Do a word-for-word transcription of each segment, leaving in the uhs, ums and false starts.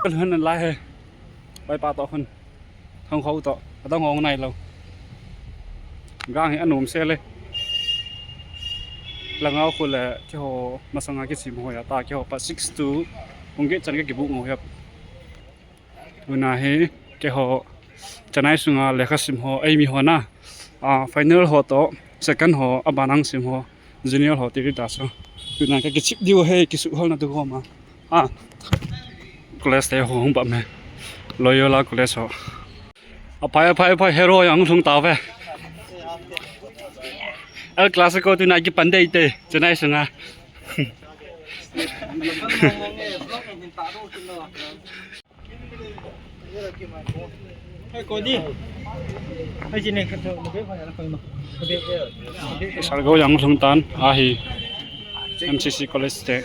Hun lai he. Pai pa to hun. Thong khau to. Adang hong nai lo. Gang hi anom se le. Langau khu le keiho masanga kisim ho ya ta keiho pa six two. Hung ke chan ke kibu ngo ya. Tuna hi keiho Chennai sunga lekha sim ho, eimi ho na, a, final ho to, second ho, abana sim ho, junior ho tiri ta so. Tuna ka kichip diu he, kisuhol na tu ho ma. A, college te ho hung pa me. Loyola College ho. Aphai, aphai, aphai, hero yang lhung ta ve. El Clasico tuna kipan dei te, Chennai sunga. Sargo yang lhung tan ahi M C C College te.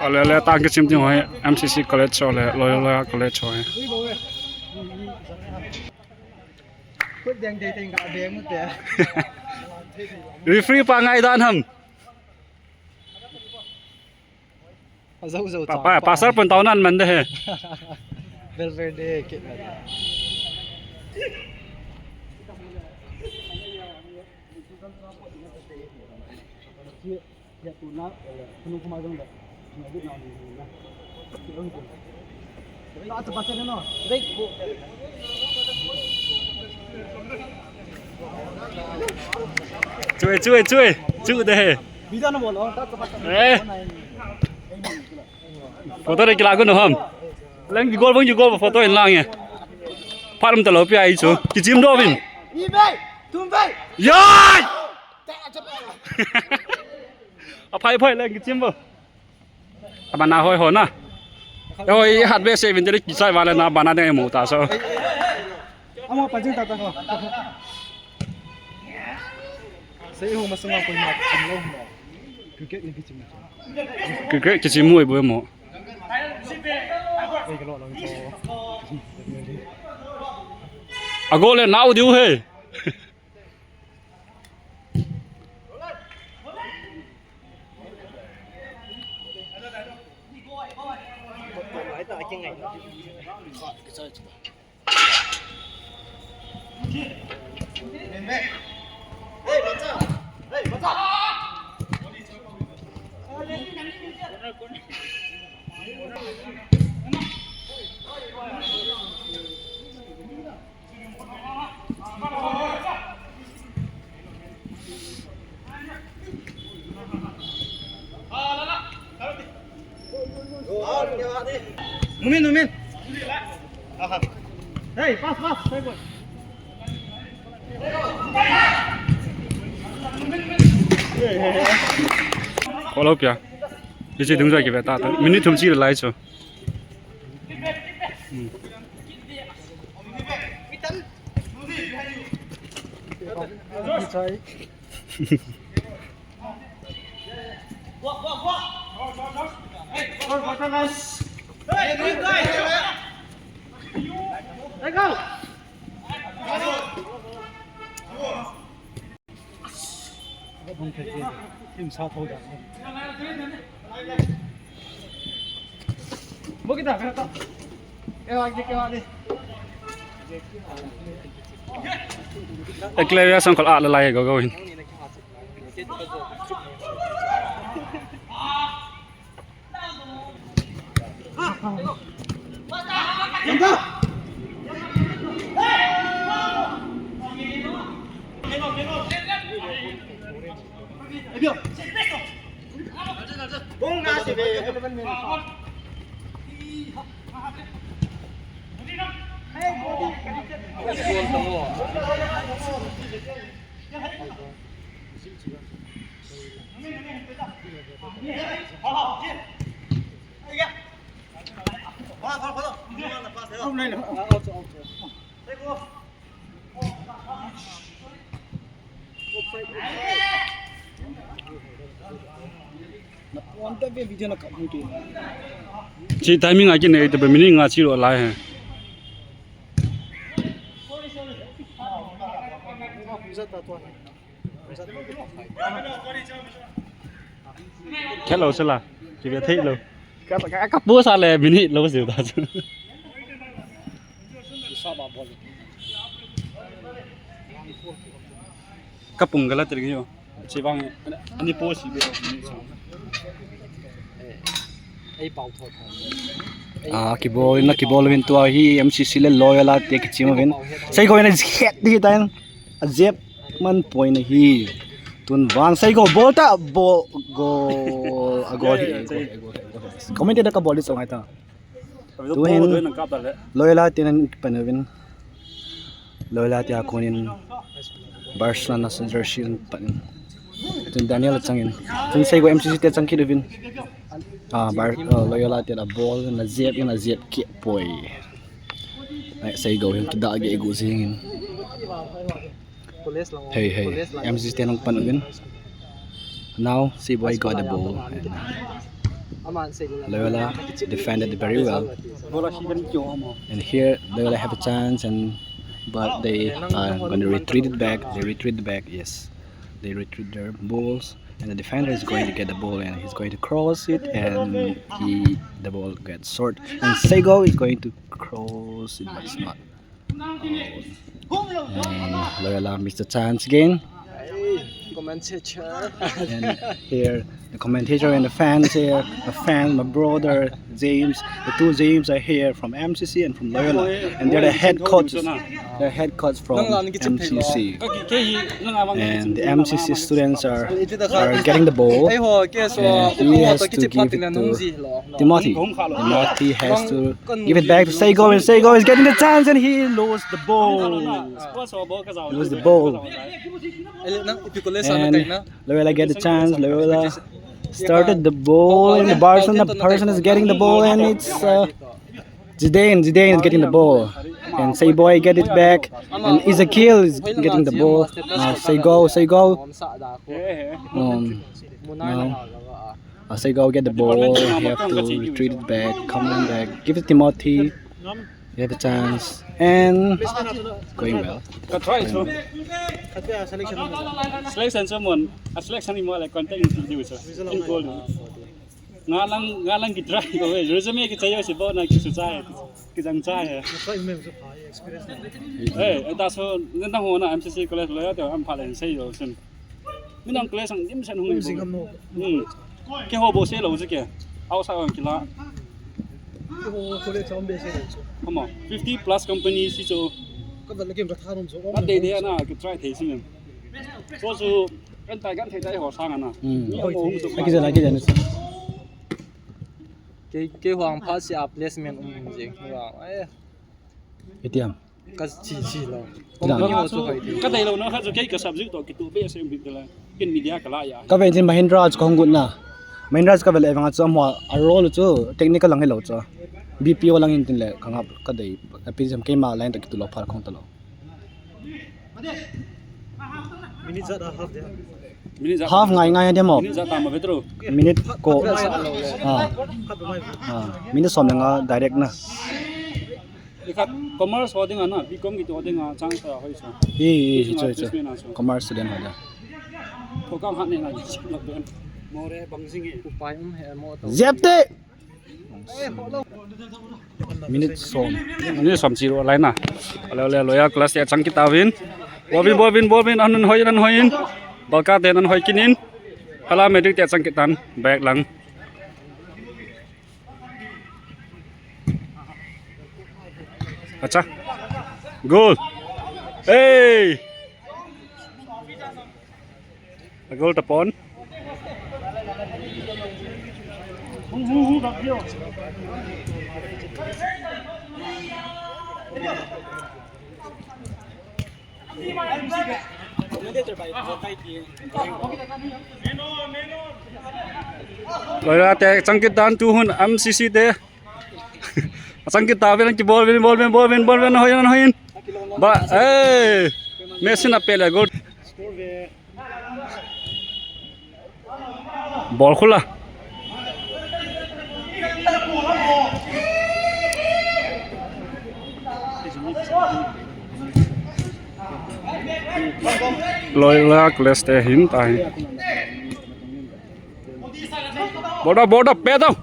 Ale le tang kichim ding ho hi M C C College ho le Loyola College ho hi. Referee pa ngai dan ham. Azau zau pa, chang pa, pa. Pastor pun tau nan man de he. Valverde kit na. Chui, chui, chui. Chui de he. Eh. Photo de kila ko no ham. Leng ki gol bang ki gol photo in lang e. Pharum ta lo pi ai chu. Kichim do vin. Yai! Aphai phai leng kichim bo. Abana hoi ho na. Hoi hat be se vin de kisai vale na bana de mo ta so. Amo pa jing ta ta ho. Sei ho masanga koima kichim lou mo. Cricket ni kichim. Cricket kichim mo e bo mo. Ei ka lo lang to. A goal le nau diu he. Numin, numin. Hey, pass, pass. Hey, boy. Follow pia. Hiche dungjuia kive ta ta. Minute thum chi le lai chu. Hmm. Eclaria sang kol a la lai go go hin. Chi timing a kinei te, minute nga chi lo lai he. Hello, sila. Kibe thei lo. Ka, ka, ka pu sa le minute lo siu ta chu. Ka pung gala ter yo. Chi bang ani po si be. Ei pau tho tho. Ah, kibol na kibol vin tua hi M C C le Loyola te kichim vin. Sei ko na het di tan. A jep man point hi. Tun vang sei go bol ta bo go a go hi. Comment da ka bol di song ai ta. Tuhin Loyola tinan panuvin. Loyola tia konin Barcelona sa jersey panin. Tun Daniel changin. Tun sei go M C C te chang kit uvin. Ah, Bar uh, Loyola tia bol na jep na jep ki poi. Ai sei go hin kida ge go jingin. Hey, hey. M C C te nang pan uvin. Now, Seiboy got the ball. And Loyola defended very well. And here, Loyola have a chance, and but they are going to retreat it back. They retreat it back, yes. They retreat their balls, and the defender is going to get the ball, and he's going to cross it, and he the ball gets short. And Seigo is going to cross it, but it's not. And Loyola missed the chance again. Commentator. And here, the commentator and the fans here, the fan, my brother James, the two James are here from M C C and from Loyola, and they're the head coaches. The head coach from M C C. And the M C C students are, are getting the ball. And he has to give it to Timothy. Timothy has to give it back to Seigo, and Seigo is getting the chance, and he lost the ball. He lost the ball. And Loyola get the chance. Loyola started the ball, and the Barcelona person is getting the ball, and it's uh, Zidane. Zidane is getting the ball, and Seiboy get it back, and Ezekiel is getting the ball. Now Seigo, Seigo. Um, now. Uh, Seigo get the ball, he have to retreat it back, come on back, give it to Timothy. He have a chance, and going well. Ka try chu. Selection chu mon, a selection ni mo le contact ni diu chu. In goal. Nga lang, nga lang ki try ko ve. Resume ki chayo si bo na ki su chai. Ki jang chai he. Hey, eta so, na ho na M C C college lo ya to am pha le sei yo sun. Minam college sang dim sen hung. Jing ham no. Hmm. Keiho bou sei lou chu kei. Outside hung kila. Keiho college sang be sei lou chu. Hamo, fifty plus company si chu. Ka ban game ka tha nom chu. Ka dei dei ana ka try thei si mem. So chu kan tai kan thei tai ho sang ana. Hmm. Ni ho chu. Aki jana, aki jana. Kei, keiho ang pha si a placement um jing. Wow. Eh. Itiam. Ka chi chi lo. Ka dei lo na kha chu kei ka subject to kitu be se um hita la. Kin media ka la ya. Ka ve chin Mahindra chu ka hung gun na. Mahindra chu ka ve le vang chu mo a role chu technical lang hi lo chu. B P O lang in tin le ka ngap ka dei. A pi jam keima line to kitu lo phar khong ta lo. Minute jat a half de. Minute jat. Half ngai ngai de mo. Minute jat ta ma vetro. Minute ko. Ah. Ah. Minute som nga direct na. Ikhat commerce ho dinga na, B Com kitu ho dinga chance ta hoi so. Hi, hi, hi, choi, choi. Commerce student ho da. Ko kang hat ne na. More bang jing e. Upai um he mo to. Jep te. Minute som. Minute som chi ro lai na. Ale, ale, Loyola class te chang kit ta vin. Bol vin, bol vin, bol vin, an hoi, an hoi in. Balka te an hoi kinin. Hala medic te chang kit tan. Back lang. Acha. Goal. Hey. A goal tapon. Loyola te chang kit dan tu hun M C C te. Chang kit ta ven ki bol ven, bol ven, bol ven, bol ven, hoi ven, hoi ven. Ba, eh, Messi na pele goal. Bol khula. Loyola College te hin ta hi. Bol doh, bol doh, pe doh.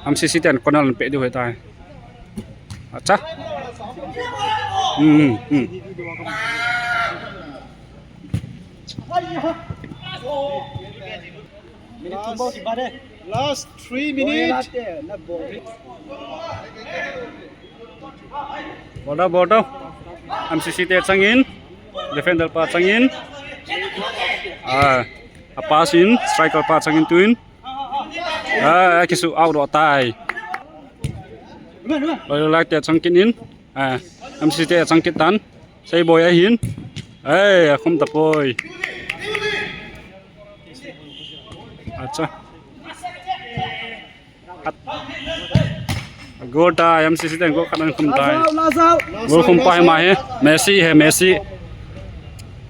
M C C ten corner pe diu ahitai. Acha. Hmm, hmm. Last, last three minutes. Bol doh, bol doh. M C C te changin. Defender pa changin. Ah, a pass in, striker pa changin tuin. Ah, akisu out doh tai. Loi lai te chang kit in. Ah, M C C te chang kit tan. Seiboi ahin. Ei, akhum tapoi. Acha. Goal tai, M C C ten goal khat ana khum tai. Goal khum pa hi ama hi. Messi hi, Messi.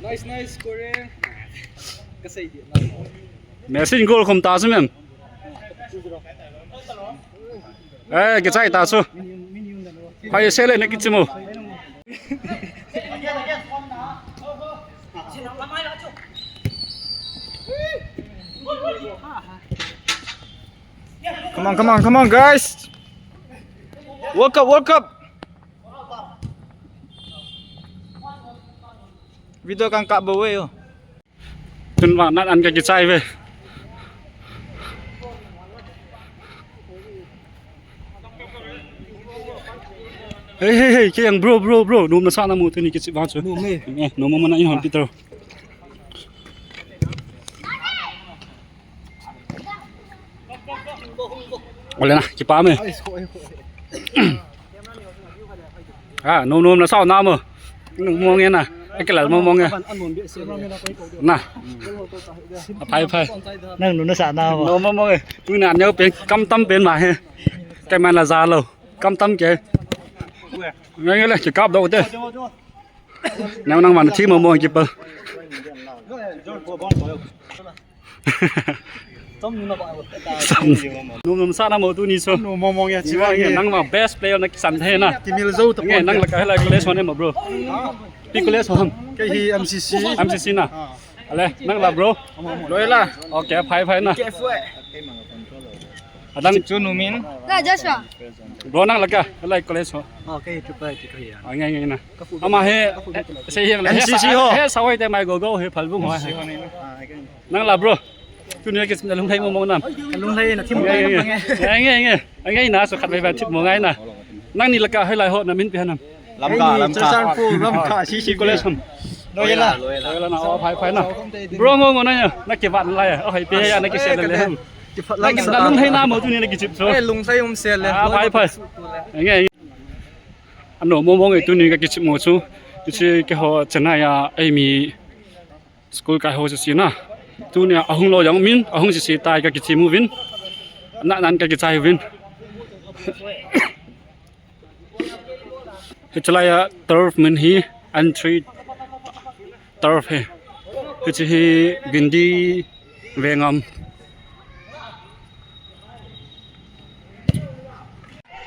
Nice, nice, Korea. Messi in goal khum ta chu mem. Eh, kichai ta chu. Phai sele na kichimu. Come on, come on, come on, guys. World Cup, World Cup. Video kan kap bou ve o. Tun vang nat an ka kichai ve. Hey, hey, hey, kei jong bro, bro, bro. Nom nasa na mo tuni kichai vang chu. Nom e. Eh, nom mo na in hon Peter. Ole na, kipah me. Ah, nom nom na sao na mo. Nom mo nge na. Akilal mo mo nge. Na. Aphai, phai. Nang nom nasa na mo. Nom mo mo nge. Tuni neo pen, kam tam pen ma he. Kei man la ja lou. Kam tam kei. Nge nge le, kikap doh te. Nang nang van thi mo mo kipa. Nom nom sa na mo tuni so. Nom mo mo ya chi wa nge. Nang ma best player na kisan the na. Kimil jou ta nge, nang la ka hela college ho ne mo bro. Pi college ho ham. Kei hi M C C. M C C na. Ale, nang la bro. Loi la. Okay, phai phai na. Adang chu nom in. La Joshua. Bro nang la ka hela college ho. Okay, tu pa ti ko ya. Nge nge na. Ama he, sei hiang le. M C C ho. He sawai te mai go go he phalbung ho. Nang la bro. Tuni kichim na lunglhai mo mo nam. Lunglhai na thim mo nge. Nge nge. Nge na so khat bai ba thim mo ngai na. Nang ni la ka hoi lai ho na min pi hanam. Lamka, Lamka. Churachandpur, Lamka, C C college ham. Loi la. Loi la na o phai phai na. Bro ngo ngo na ya. Na kivat lai. O hai pe ya na kisel le ham. Na lunglhai na mo tuni na kichim so. Lunglhai um sel le. Ah, phai phai. Nge. Ano mo mo nge tuni ka kichim mo chu. Kichi ke ho Chennai a ai mi school kai ho sisi na. Tuni ahung lou jong min, ahung sisi tai ka kichim uvin. Na nan ka kichai uvin. Hichelai a turf min hi, entry turf hi. Hichi hi Guindy Vengam.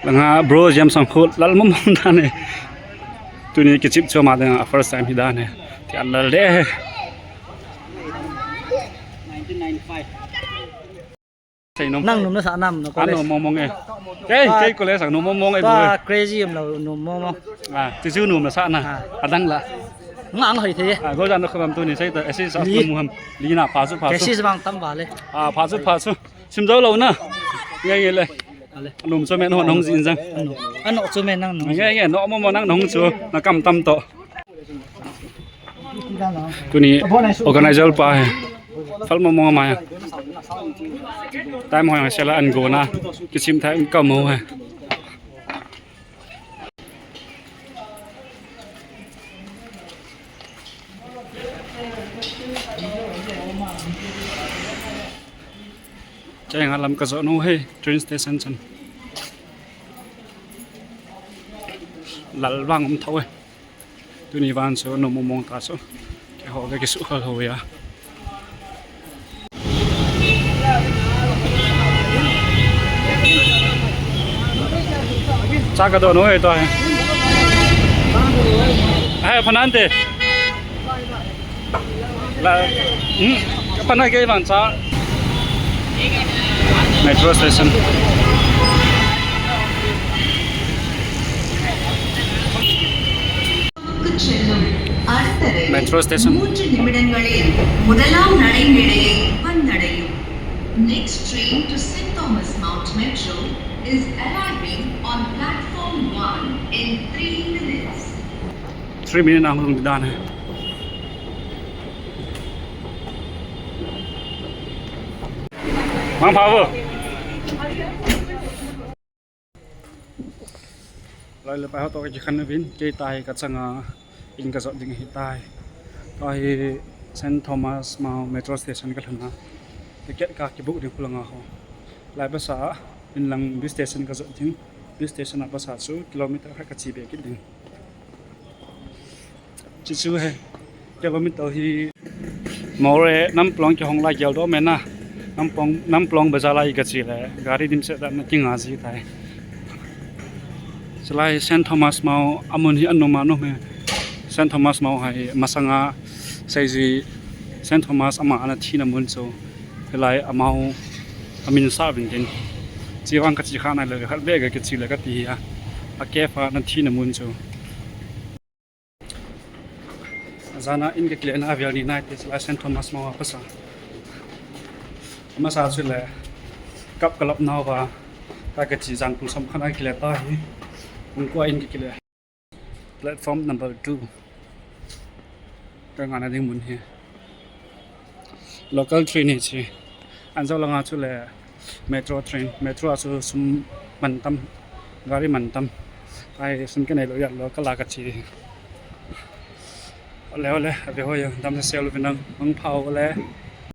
Langa bro James Sangkhut lal mong mong dan e. Tuni kichip chu ama dan a first time hi dan e. Ti an lal de. Nang nom nasa nam no college. Ano mong mong e. Kei, kei college ang nom mong mong e. Crazy am lo nom mong mong. Ah, ti chu nom nasa na. Adang la. Nga ang hoi the. Ah, go jan no khamam tuni sai ta. Esi sa mu ham. Lina pha chu pha chu. Esi bang tam ba le. Ah, pha chu pha chu. Sim dau lo na. Ngai ngai le. Anum chu men hon hong jin jang. Ano chu men nang nung. Ngai ngai no mo mo nang nung chu. Na kam tam to. Tuni organizer pa he. Phal mo mo ma ya. Time ho yang sela an go na. Kisim thai ka mo he. Chai nga lam ka jo no he train station chan. Lal vang um thau he. Tuni van so no mo mong ta so. Ke ho ke su khal ho ya. Cha ka do no he to he. Hai phanante. La, hmm, kapan a kei van cha. Metro station. செல்லும். அடுத்த ரயில் Metro station. மூன்று நிமிடங்களில் முதலாம் நடைமேடையை வந்தடையும். Next train to Saint Thomas Mount Metro is arriving on platform one in three minutes. Three minute na hung dan hai. Mang pha vo. Lai le pai ho to ka kikhen uvin, kei tahi ka changa in ka jot ding ahi tai. Tahi Saint Thomas Mount Metro Station ka lhun a. Ticket ka kibook ding khu langa ho. Lai bus a in lang bus station ka jot ding. Bus station a bus a chu kilometer khat ka che be kit ding. Chuchu he. Kilometer hi Moreh, Namplong kihong lai gel do mena. Namplong, Namplong bazar lai ka che le. Gari dimset dan na kinga ji tai. Chulai Saint Thomas Mount amun hi anom anom e. Saint Thomas Mount hi masanga seiji Saint Thomas ama ana thina mun chu. Hilai amau amin sa vin tin. Chi vang ka che kha nai le khat be ka che le ka ti hi a. A ke fa ana thina mun chu. Jana in ka kile na avel ni nai te chulai Saint Thomas Mount a pasa. Masa chu le kap kalap nau va ka ka che jan pung som khan a kile ta hi. Pung ko in ka kile. Platform number two. Ka ngana ding mun hi. Local train hi chi. Anjo langa chu le metro train. Metro a chu sum man tam. Gari man tam. Ai sum ke nei lo ya local a ka che. Ole ole, ave ho yo, dam se sel vinang, mang pha ole.